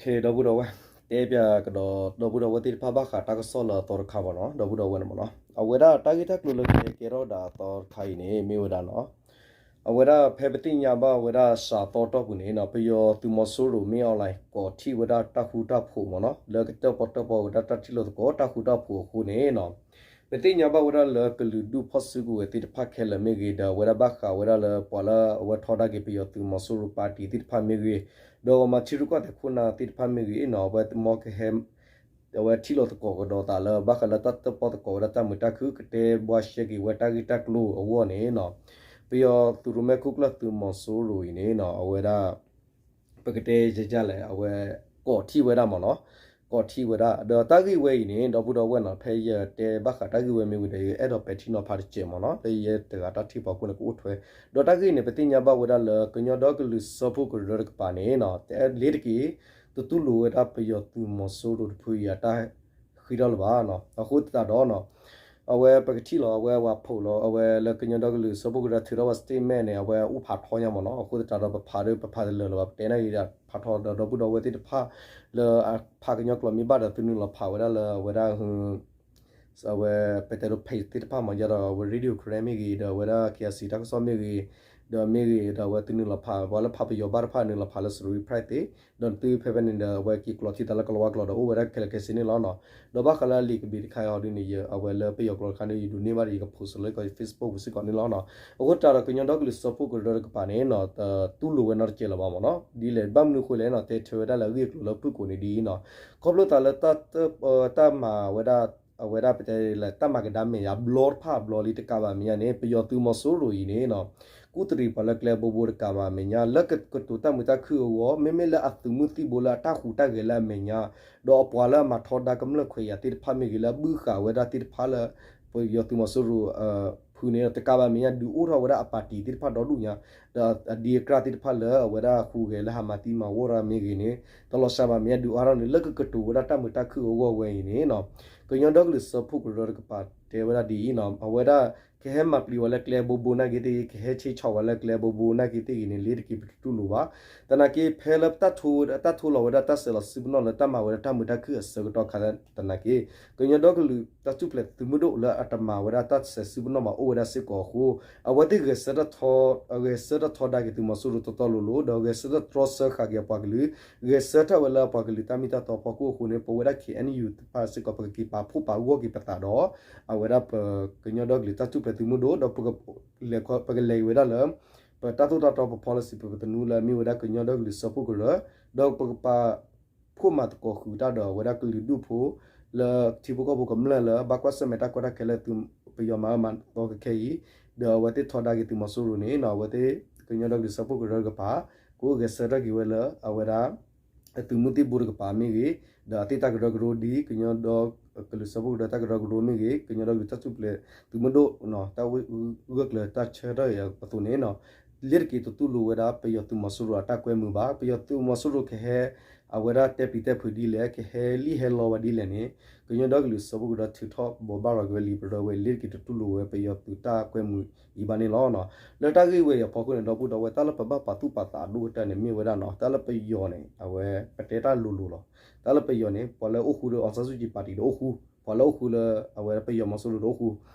ဒီပုၢ်ဒီဝဲၢ်, တဲပၠးကဒီး ဒီပုၢ်ဒီဝဲၢ်သ့ၣ်တဖၣ်ဘၣ်ဃးတၢ်ကစီၣ်လၢအသီတခါဘၣ်နီၤ, ဒီပုၢ်ဒီဝဲၢ်န့ၣ်မ့ၢ်နီၤ, အဝဲဒၣ်တၢ်ဂ့ၢ်တၢ်ကျိၤလၢကကဲထီၣ်ဒၣ်အသီတခါအံၤန့ၣ် မ့ၢ်ဝဲဒၣ်နီၤ, အဝဲဒၣ်ဖဲပသ့ၣ်ညါဘၣ်ဝဲဒၣ်စးသီတီၢ်ပူၤန့ၣ်နီၤ, ပယီၤသုးမီၤစိရိၤ မင်းအောင်လှိုင် ကိးထီၣ်ဝဲဒၣ်တၢ်ဃူတၢ်ဖိးမ့ၢ်နီၤ, လၢကတၢၣ်ပီၣ်တၢၣ်ပီဝဲဒၣ်တၢ်ထံၣ်လိာ်သကိးတၢ်ဃူတၢ်ဖိးအဃိန့ၣ်နီၤ, ပသ့ၣ်ညါဘၣ်ဝဲဒၣ်လၢကလုာ်ဒူၣ်ဖီၣ်စုကဝဲၤသ့ၣ်တဖၣ်ခဲလၢာ်မ့ၢ်ဂ့ၤ, ဒီးအဝဲဒၣ်ဘၣ်ဃးဝဲဒၣ်လၢပှၤလၢအဝဲထီဒါက့ၤပယီၤသုးမီၤစိရိၤပၣ်တံၣ်သ့ၣ်တဖၣ်မ့ၢ်ဂ့ၤ, ဒီးမၤထံရူၢ်ကီၢ်သဲးခိၣ်နၢ်သ့ၣ်တဖၣ်မ့ၢ်ဂ့ၤနီၤ, အဝဲမ့ၢ်ကဟဲ အဝဲထံၣ်လိာ်သကိးကဒီးသးလၢ ဘၣ်ဃးလၢတၢ်တၢၣ်ပီၣ်သကိးဝဲဒၣ်တၢ်မုာ်တၢ်ခုၣ် ကတဲဘှါရှဲက့ၤဝဲတၢ်ဂ့ၢ်တၢ်ကျိၤအဂီၢ်န့ၣ်နီၤ, ပယီၤသုးရိၣ်မဲခိၣ်ကျၢၢ်သုးမီၤစိရိၤအံၤန့ၣ်နီၤ, အဝဲဒၣ် ပကတဲယဲလဲၣ် အဝဲ ကိးထီၣ်ဝဲဒၣ်မ့ၢ်နီၤ, ကိးထီၣ်ဝဲဒၣ် ဒီးတၢ်ဂ့ၢ်ဝဲအံၤန့ၣ် ဒီပုၢ်ဒီဝဲၢ်နီၤ, ဖဲယတဲဘၣ်ဃးတၢ်ဂ့ၢ်ဝဲမ့ၢ်ဝံၤဒီး ယအဲၣ်ဒိးပဲာ်ထံနီၤဖးတစဲးမ့ၢ်နီၤ, လၢယဲတဂၤတၢ်ထံၣ်ဖီခိၣ်န့ၣ် ကအိၣ်ထွဲ, ဒီးတၢ်ဂ့ၢ်န့ၣ် ပသ့ၣ်ညါဘၣ်ဝဲဒၣ်လၢ ကညီဒီကလုာ်စၢဖှိၣ်ကရၢတကပၤန့ၣ်နီၤ, လ့ၤတက့ၢ် တတူၢ်လိာ်ဝဲဒၣ်ပယီၤသုးမီၤစိရိၤတဖုအံၤအတၢ်ဃ့ထီၣ်လၢၤဘၣ်နီၤ, အဃိသတးဒီးနီၤ အဝဲပကထံၣ်လီၤ အဝဲပှၤဖိးလီၤ အဝဲလၢကညီဒီကလုာ်စၢဖှိၣ်ကရၢထုးထီၣ်ဝဲ statement န့ၣ် အဝဲအိၣ်ဖးထီညါမ့ၢ်နီၤ, အဃိသတးဒီးပဖးဒီးပဖးတလၢာ်လၢၤဘၣ်, ပတဲန့ၣ်ဂ့ၤဒီး ဖးထီဒီး ဒီပုၢ်ဒီဝဲၢ်သ့ၣ်တဖၣ် လၢအဖးကညီကျိာ်မ့ၢ်ဘၣ်ဒီး သုနုာ်လီၤဖးဝဲဒၣ်လၢအဝဲဒၣ် အဝဲ ပတဲဒိး page သ့ၣ်တဖၣ်မ့ၢ်ယါဒီး အဝဲ Radio Karen မ့ၢ်ဂ့ၤ ဒီးအဝဲဒၣ် KIC တၢ်ကစီၣ်မ့ၢ်ဂ့ၤ, ဒီးမ့ၢ်ဂ့ၤဒီးအဝဲသုနုာ်လီၤဖး ပှၤလၢဖးပယီၤဘၣ်တဖၣ်နုာ်လီၤဖးလၢ Suri Press သ့ၣ်, ဒီးသုဖဲဖဲန့ၣ်ဒီး အဝဲက့ၤကျိးထံသးလၢကလီၤဝါကျိာ်ဒီး အိၣ်ဝဲဒၣ်ခဲလၢာ်ခဲဆ့န့ၣ်လီၤနီၤ, ဒီးဘၣ်ဃးလၢအလံာ်ကဘ့ၣ်တခါအံၤဒ်န့ၣ် အဝဲလၢပယီၤကျိာ်တခါန့ၣ် ယဒုးန့ၢ်ဘၣ်ဒီး ယက post လၢ Facebook ပူၤစ့ၢ်ကီးန့ၣ်လီၤနီၤ, အဃိသတးဒီးကညီဒီကလုာ်စၢဖှိၣ်ကရၢတကပၤန့ၣ်နီၤ တူၢ်လိာ်ဝဲနီတစဲးလၢၤဘၣ်မ့ၢ်နီၤ, ဒ်လဲၣ် ဘၣ်မနုၤအဃိလဲၣ်နီၤ တဲထွဲဝဲဒၣ်လၢအဂ့ၢ်အကျိၤလၢဖုၣ်ကိာ်န့ၣ်ဒ်အံၤနီၤ, ခီဖျိသးလၢ တၢ်မၤဝဲဒၣ် အဝဲဒၣ်ပတဲလၢတၢ်မၤကဒါမဲာ်ညါဘျီတဖၣ်အဘျီလံတကးဘၣ်မဲာ်ညါန့ၣ် ပယီၤသုးမီၤစိရိၤအံၤန့ၣ်နီၤ, ကူၣ်တရံးပှၤလၢကျဲဘိဘိတကးဘၣ်မဲာ်ညါ လၢကကတိၤတၢ်မုာ်တၢ်ခုၣ်အဂီၢ် မ့မ့ၢ်လၢအသုးမုၢ်သံၣ်ဘိလၢအတၢ်ဟူးတၢ်ဂဲၤလၢအမဲာ်ညါ, ဒီးအပှၤလၢအမၤထီဒါကမျၢၢ်ခွဲးယာ်သ့ၣ်တဖၣ်မ့ၢ်ဂ့ၤ လၢအဘုၣ်ဃာ်ဝဲဒၣ်သ့ၣ်တဖၣ်လၢ ပယီၤသုးမီၤစိရိၤ ဖုန့ၣ် တကးဘၣ်မဲာ်ညါ ဒုးအိၣ်ထီၣ်ဝဲဒၣ်အပၣ်တံၣ်သ့ၣ်တဖၣ်ဒီဒူၣ်ညါ, ဒီးအဒံအကြၢ်သ့ၣ်တဖၣ်လၢအဝဲဒၣ်ဟူးဂဲၤလၢဟးမၤသံမၤဝီတၢ်မ့ၢ်ဂ့ၤန့ၣ် တလီၤစှၤဘၣ်မဲာ်ညါ ဒုးအိၣ်ထီၣ်န့ၣ် လၢကကတိၤဝဲဒၣ်တၢ်မုာ်တၢ်ခုၣ်အဂီၢ်ဝဲအံၤန့ၣ်နီၤ, ကညီဒီကလုာ်စၢဖှိၣ်ကရၢတကပၤတဲဝဲဒၣ်ဒ်အံၤနီၤ, အဝဲဒၣ် ကဟဲမၤပျံၤဝဲလၢကျဲဘိဘိနာ်က့သ့ၣ်ဂ့ၤ ကဟဲဆ့ဆီၣ်ဝဲလၢကျဲဘိဘိနာ်က့သ့ၣ်ဂ့ၤန့ၣ် လ့ၤတက့ၤပတတူၢ်လိာ်ဘၣ်, သနာ်က့ဖဲလၢတၢ်ထိ တၢ်ထိလီၤဝဲဒၣ်တၢ်စဲးလီၤစုပနီၣ်လၢတၢ်မၤဝဲဒၣ်တၢ်မုာ်တၢ်ခုၣ်အဆၢကတီၢ်ခါသနာ်က့ ကညီဒီကလုာ်တၢ်ထူၣ်ဖျဲးသုးမုၢ်ဒိၣ်လၢအတမၤဝဲဒၣ်တၢ်စဲးစုပနီၣ်ဘၣ်အိၣ်ဝဲဒၣ်စ့ၢ်ကီးအဃိ, အဝဲသ့ၣ်ဂဲၤဆၢထၢၣ်ထီ, ဂဲၤဆၢထၢၣ်ထီဒါက့ၤသုးမီၤစိရိၤတီတီလိၤလိၤ ဒီးဂဲၤဆၢထၢၣ်တြီဆၢဃာ်က့ၤအပှၤကလုာ်, ဂဲၤဆၢထၢၣ်ဝဲလၢအပှၤကလုာ်တၢ်မ့ၢ်တၢ်တီအဖီခိၣ်အဃိန့ၣ် ပဝဲဒၣ် K N U တဖၣ်စ့ၢ်ကီး ပကက့ၤပာ်ဖှိၣ်ပာ်ဂီၢ်က့ၤပသးဒီး အဝဲဒၣ်ပကညီဒီကလုာ်တၢ်ထူၣ်ဖျဲးသုးမုၢ်ဒိၣ် ဒီး ပကလဲၤဝဲဒၣ်လၢ ပတၢ်သိၣ်တၢ်တီပ policy ပပသနူလၢအမ့ၢ်ဝဲဒၣ်ကညီဒီကလုာ်စၢဖှိၣ်ကရၢ, ဒီးပကပာ်ဖှိၣ်မၤသကိးဃုာ်တၢ်ဒီးအဝဲဒၣ်ကလုာ်ဒူၣ်ဖိ လၢထံဖိကီၢ်ဖိကမျၢၢ်လၢဘၣ်ကွၢ်ဆၢၣ်မဲာ်တၢ်ကီတၢ်ခဲလၢသုးပယီၤမၤအၢမၤသီကခဲအံၤ, ဒီးအဝဲသ့ၣ်ထီဒါက့ၤသုးမီၤစိရိၤန့ၣ်နီၤ အဝဲသ့ၣ်ကညီဒီကလုာ်စၢဖှိၣ်ကရၢတကပၤ ကအိၣ်ဂဲၤဆၢထၢၣ်က့ၤဝဲလၢအဝဲဒၣ် သုးမုၢ်သံၣ်ဘိတကပၤမ့ၢ်ဂ့ၤ, ဒီးအသ့ၣ်တၢ်ကရၢကရိဒ်ကညီဒီကလုာ်စၢဖှိၣ်ကရၢတၢ်ကရၢကရိမ့ၢ်ဂ့ၤ, ကညီဒီကလုာ်တၢ်ထူၣ်ဖျဲးသုးမုၢ်ဒိၣ် တၢ်ဂၢၢ်ကျၢၤတၢ်ဆၢထၢၣ်အံၤအသိးန့ၣ်နီၤ, လ့ၤတက့ၤတတူၢ်လိာ်ဝဲဒၣ်ပယီၤသုးမီၤစိရိၤအတၢ်ကွဲမုာ်ဘၣ်. ပယီၤသုးမီၤစိရိၤကဟဲ အဝဲဒၣ်တဲပျံၤတဲဖုးဒ်လဲၣ်, ကဟဲလံၣ်ဟဲလီဝဲဒ်လဲၣ်န့ၣ် ကညီဒီကလုာ်စၢဖှိၣ်ကရၢထုးထီၣ်ဘိးဘၣ်ရၤက့ၤဝဲလံာ်ပရၢဝဲ လ့ၤတက့ၤတတူၢ်လိာ်ဝဲပယီၤသုးတၢ်ကွဲမုာ်အံၤဘၣ်န့ၣ်လီၤ. လၢတၢ်ဂ့ၢ်ဝဲအံၤအဖီခိၣ်န့ၣ် ဒီပုၢ်ဒီဝဲၢ် တၢ်လၢပဘၣ်ပာ်သူၣ်ပာ်သးအဒိၣ်ကတၢၢ်န့ၣ် မ့ၢ်ဝဲဒၣ်နီၤ တၢ်လၢပယီၤန့ၣ် အဝဲပတဲတၢ်လိၤလိၤလီၤ. တၢ်လၢပယီၤန့ၣ် ပှၤလၢအိၣ်ဃူဒီး အောင်ဆန်းစုကြည် ပါတီ ဒီးအိၣ်ဃူ, ပှၤလၢအိၣ်ဃူလၢအဝဲပယီၤမီၤစိရိၤဒီးအိၣ်ဃူ,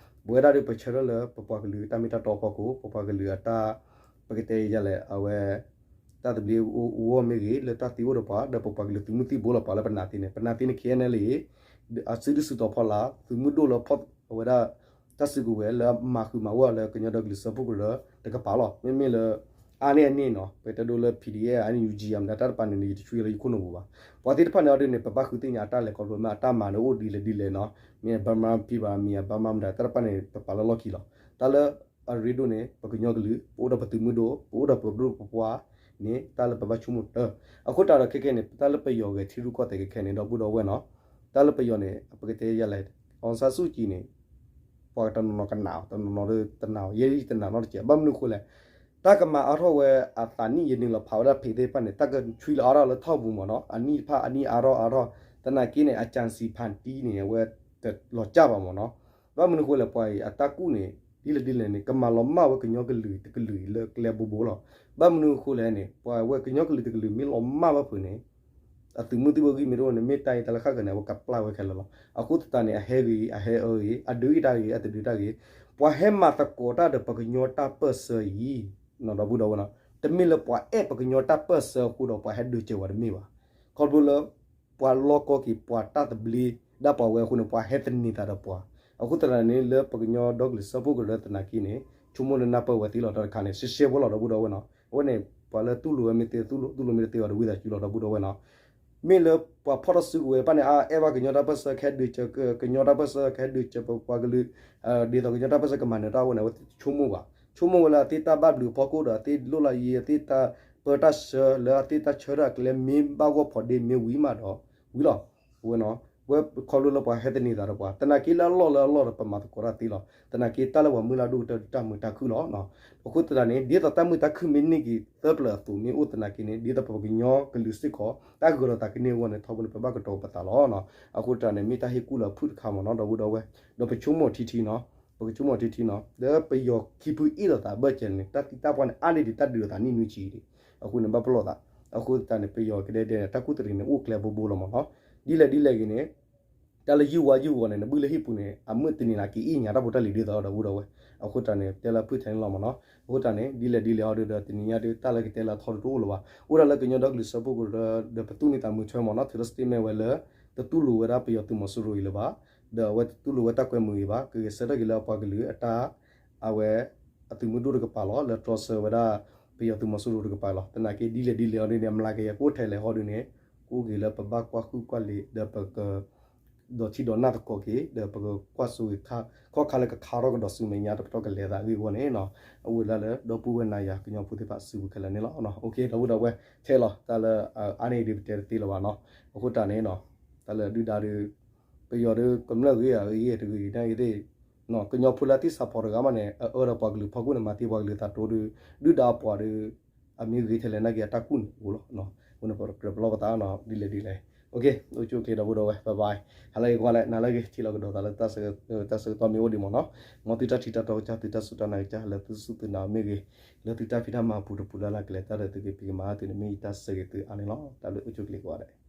ပဝဲဒၣ်ဒီးပဆၢထၢၣ်လၢပပှၤကလုာ်တၢ်မ့ၢ်တၢ်တီအဖီခိၣ် ပပှၤကလုာ်အတၢ် ပကတဲယလဲၣ် အဝဲ တၢ်သဘျ့အဂီၢ်မ့ၢ်ဂ့ၤ လၢတၢ်သံအိၣ်ဒီးပှၤ ဒီးပပှၤကလုာ်သုးမုၢ်သံၣ်ဘိလီၤ ပှၤလၢပနာ်သ့န့ၣ် ပနာ်သ့န့ၣ် K N L A အစုဒုၣ်စုတီၤဖီလာ် သုးမုၢ်ဒိၣ်လၢဖီၣ်အဝဲဒၣ် တၢ်စုကဝဲၤလၢမၤဃုာ်မၤဝီလၢကညီဒီကလုာ်စၢဖှိၣ်ကရၢတကပၤလီၤ. မ့မ့ၢ်လၢ အါန့ၢ်အန့ၣ်နီၤ ပတဲဒိလၢ P D F N U G မတၤတၢ်တပၤန့ၣ် ယတဆွံလၢယခိၣ်နူာ်ပူၤဘၣ်. ပှၤသ့ၣ်တဖၣ်န့ၣ်အီၤဒ်န့ၣ် ပဘၣ်ဃုသ့ၣ်ညါအတၢ်လဲၤခီဖျိမ့ၢ်အတၢ်မၤန့ၣ်အိၣ်ဒ်လဲၣ်ဒ်လဲၣ်နီၤ မ့ၢ် Burma People မ့ၢ် Burma မတၤတၢ်တပၤန့ၣ် ပပာ်လၢလီၢ်ခံလီၤ. တၢ်လၢ အရ့ဒိၣ်န့ၣ် ပကညီကလုာ် ပအိၣ်ဒီးပသုးမုၢ်ဒိၣ် ပအိၣ်ဒီးပဒိၣ်ပပှၢ်န့ၣ် တၢ်လၢပဘၣ်ဆိကမိၣ်တၢ် အဃိသတးဒီးခဲကဲန့ၣ် တၢ်လၢပယီၤဂဲၤထံရူၢ်ကီၢ်သဲးခဲကဲန့ၣ် ဒီပုၢ်ဒီဝဲၢ်နီၤ တၢ်လၢပယီၤန့ၣ် ပကတဲယလဲၣ် အောင်ဆန်းစုကြည်န့ၣ် ပှၤတနီၤနီၤကနာ်အီၤ တနီၤနီၤဒီးတနာ်အီၤ ယဲယတနာ်နီတစဲး ဘၣ်မနုၤအဃိလဲၣ် တၢ်ကမၤအါထီၣ်ဝဲအသးနံၣ် ယနုာ်လီၤဖးဝဲဒၣ်ဖံးသ့ၣ်တဖၣ်န့ၣ် တၢ်ကဆွံလီၤအါထီၣ်လၢထီၣ်ပူၤမ့ၢ်နီၤ အနံၣ်တဖၣ်အနံၣ်အါထီၣ်အါထီၣ် သနာ်က့န့ၣ် အကြံစည်ဖန်တီးန့ၣ် အဝဲတလီၤစၢ်ဘၣ်မ့ၢ်နီၤ ဘၣ်မနုၤအဃိလဲၣ် ပှၤအံၤအတၢ်ကူၣ်န့ၣ် ဒ်လဲၣ်ဒ်လဲၣ်န့ၣ် ကမၤလီၤမၢ်ဝဲကညီကလုာ်တကလုာ်အံၤလၢကျဲဘိဘိလီၤ. ဘၣ်မနုၤအဃိလဲၣ်န့ၣ် ပှၤဝဲကညီကလုာ်တကလုာ်မ့ၢ်လီၤမၢ်ဘၣ်ဖုးန့ၣ် အသုးမုၢ်သံၣ်ဘိဂံၢ်မ့ၢ်တအိၣ်န့ၣ် မ့ၢ်တၢ်အံၤတၢ်လၢဃၣ်ဃၢၤန့ၣ် အဝဲကပျၢ်ဝဲခဲလၢာ်လီၤ. အဃိသတးန့ၣ် အဟဲဂ့ၤ အဟဲအၢဂ့ၤ အဒုးအံၣ်တၢ်ဂ့ၤ အတဒုးတၢ်ဂ့ၤ ပှၤဟဲမၤသကိးတၢ်ဒီးပှၤကညီတၢ်ပၢၢ်ဆၢအံၤ ဒီပုၢ်ဒီဝဲၢ်နီၤ တမ့ၢ်လၢပှၤအဲၣ်ပှၤကညီတၢ်ပၢၢ်ဆၢအဃိဒီး ပှၤဟဲဒုးစၢၤဝဲတမ့ၢ်ဘၣ်. ခီဖျိလၢ ပှၤလီၢ်ကီက့ၤပှၤတၢ်သဘျ့ဒၣ်ပှၤဝဲအဃိန့ၣ် ပှၤဟဲသန့ၤသးဒီးပှၤ. အဃိသတးန့ၣ် လၢပှၤကညီဒီကလုာ်စၢဖှိၣ်ကရၢသနာ်က့န့ၣ် ဆိကမိၣ်လၢနၢ်ပၢၢ်ဝဲသ့လီၤ တၢ်တခါန့ၣ် ရှဲရှဲဖိလီၤ ဒီပုၢ်ဒီဝဲၢ်နီၤ. အဝဲန့ၣ် ပှၤလၢတူၢ်လိာ်ဝဲမ့ၢ်သ့ တူၢ်လိာ်မ့ၢ်တသ့ဘၣ်ဒီး ဝံသးစူၤလီၤ ဒီပုၢ်ဒီဝဲၢ်နီၤ. မ့ၢ်လၢပှၤဖီၣ်ထီၣ်စုကဝဲၤတဖၣ်န့ၣ် အအဲၣ်ဘၣ်ကညီတၢ်ပၢၢ်ဆၢ ကဟဲဒုးစၢၤကညီတၢ်ပၢၢ်ဆၢ ကဟဲဒုးစၢၤပပှၤကလုာ် ဒ်သိးကညီတၢ်ပၢၢ်ဆၢကမၤနၢၤတၢ်အဃိန့ၣ် အဝဲသ့ၣ်တဆိကမိၣ်ဘၣ်. ဆိကမိၣ်ဝဲလၢအသ့ၣ်တၢ်ဘၣ်ဘျုးအဖီခိၣ်ဒီး အသ့ၣ်လိၣ်လၢယံၤ အသ့ၣ်တၢ်ပၢတၢ်ဆှၢလၢအသ့ၣ်တၢ်ဆၢထၢၣ်အကျဲမ့ၢ်ဘၣ်ဂီၢ်ဖိးဒ့မ့ၢ်ဝံၤမးဒီး ဝံၤလီၤ. အဝဲနီၤ ဝဲခီဖျိလၢပှၤဟဲသန့ၤသးဒီးပှၤ သနာ်က့လၢအလီၢ်လၢအလီၢ်ဒီး ပမၤသကိးတၢ်သ့လီၤ. သနာ်က့တၢ်လၢပှၤမုၢ်လၢ်ဒိၣ်ကတၢၢ်တၢ်မုာ်တၢ်ခုၣ်လီၤ. အဃိသတးန့ၣ် ဒ်သိးတၢ်မုာ်တၢ်ခုၣ်မ့ၢ်န့ၢ်က့ၤသၢပျၢၤအသိးမ့ၢ်အိၣ်သနာ်က့န့ၣ် ဒ်သိးပပှၤကညီကလုာ်စ့ၢ်ကီး တၢ်ဂၢၢ်လီၤသးကန့ၢ်အဂီၢ်န့ၣ် ထီဘိန့ၣ် ပဘၣ်ကတီၤပသးလီၤ. အဃိသတးန့ၣ် မ့ၢ်တၢ်ဟ့ၣ်ကူၣ်လီၤဖုၣ်တခါမ့ၢ်နီၤ ဒီပုၢ်ဒီဝဲၢ် ဒီးပဆိကမိၣ်ထံထံနီၤ ပကဆိကမိၣ်ထံထံနီၤ လၢပယီၤခံဖုအ့ၣ်လိာ်သးဘၢၣ်စၢၤန့ၣ် တၢ်သံတၢ်ပှၢ်န့ၣ် အါန့ၢ်ဒံးတၢ်ဒုးလိာ်သးနံၣ်နွံဆံဒံး အဃိန့ၣ် ဘၣ်ပလီၢ်သး အဃိသတးန့ၣ် ပယီၤကဒဲဒဲန့ၣ် တၢ်ကူၣ်တရံးန့ၣ် အိၣ်ကျဲဘိဘိလီၤမ့ၢ်နီၤ. ဒ်လဲၣ်ဒ်လဲၣ်ဂ့ၤန့ၣ် တၢ်လၢယုၢ်ဝါယုၢ်ဝီၤန့ၣ် နဘုၣ်လၢဟံၣ်ပူၤန့ၣ် အမုၢ်တနံၤနာ်က့အ့ၣ်ညါတၢ်ဖိတၢ်လံၤဒ်သိးဒီပုၢ်ဒီဝဲၢ် အဃိသတးန့ၣ် တဲလၢဖုၣ်ထဲန့ၣ်လီၤမ့ၢ်နီၤ. အဃိသတးန့ၣ် ဒ်လဲၣ်ဒ်လဲၣ်ဟီဒုဒီး တနံၤညါဒု တၢ်လၢကတဲလၢအထီဒုတအိၣ်လၢၤဘၣ်. အိၣ်ဒၣ်လၢကညီဒီကလုာ်စၢဖှိၣ်ကရၢ ဒီးပသူၣ်မံသးမုာ်ထွဲမ့ၢ်နီၤ ထုးလီၤ statement ဝဲလၢ တတူၢ်လိာ်ဝဲဒၣ်ပယီၤသုးမီၤစိရိၤအံၤလၢၤဘၣ်, ဒီးအဝဲတတူၢ်လိာ်ဝဲတၢ်ကွဲမုာ်အံၤဘၣ်, ကဂဲၤဆၢထၢၣ်က့ၤလၢအပှၤကလုာ်အတၢ် အဝဲ အသုးမုၢ်ဒိၣ်တကပၤလီၤ လၢတြီဆၢဝဲဒၣ် ပယီၤသုးမီၤစိရိၤတကပၤလီၤ. သနာ်က့ဒ်လဲၣ်ဒ်လဲၣ်ဟီဒုန့ၣ် အမျးကယၤကအိၣ်ထဲလဲၣ်ဟီဒုန့ၣ် ကအိၣ်က့ၤလၢပဘၣ်ကွၢ်ဟုၣ်ကွၢ်လ့ၤ ဒီးပက ဒီးထံဒီးနၢ်သကိးက့ၤ ဒီးပကကွၢ်စိက့ၤခီၣ်ခါလၢကခါထီၣ်ကဒီးဆူမဲာ်ညါတပတီၢ်ကလဲၤသးအဂ့ၢ်အဂီၢ်န့ၣ် အအိၣ်ဝဲဒၣ်လၢဒီပုၢ်ဝဲၢ်နၤယၤကညီဖိသ့ၣ်တဖၣ်စုပူၤခဲလၢာ်န့ၣ်လီၤ. ဒီပုၢ်ဒီဝဲၢ်ထဲလီၤ တၢ်လၢအါန့ၢ်အံၤဒု ပတဲတသ့လၢၤဘၣ်နီၤ. အဃိတၢ်န့ၣ် တၢ်လၢဒုၣ်ဒါဒု ပယီၤဒု ကမျၢၢ်ဂ့ၤအဂ့ၤတဂ့ၤတၢ်ဂ့ၤသ့ၣ် ကညီဖိလၢအသံၣ်ဆးဖီတဂၤမးန့ၣ် အအၢဒီးပှၤကလုာ်ဖီခိၣ်န့ၣ် မၤသံပှၤကလုာ်သးတိဒု ဒုၣ်ဒါအပှၤဒု အမ့ၢ်ဂ့ၤထဲလဲၣ်နာ်က့အတၢ်ကူၣ်န့ၣ်အိၣ်လီၤ. အဃိန့ၣ် ပကြၢးပလီၢ်ပသးနီၤ ဒ်လဲၣ်ဒ်လဲၣ်. အိၣ်ဆူၣ်အိၣ်ချ့ဒီပုၢ်ဒီဝဲၢ် bye bye ဟါလၢအဂ့ၤကွၢ်လဲၣ် နၤလၢအဂ့ၤ ထံၣ်လီၤကဒီးသးလၢ တၢ်ဆၢကတီၢ်မ့ၢ်အိၣ်ဒံးမ့ၢ်နီၤ မ်သုတၢ်ထံၣ်တၢ်တီကစၢ် သုတၢ်စူၢ်တၢ်နာ်ကစၢ် လၢသုစူၢ်သုနာ်မ့ၢ်ဂ့ၤ လၢသုတၢ်ဖံးတၢ်မၤပူၤတပူၤလၢ်လၢ်ကလဲၤတၢ်ဒီးသုက့ၤဖံးကမၤသုန့ၣ် မ့ၢ်ယတၢ်ဆၢဂ့ၤသုအါန့ၣ်လီၤ. တၢ်ဘျုးအိၣ်ဆူၣ်အိၣ်ချ့ကိးဂၤဒဲး.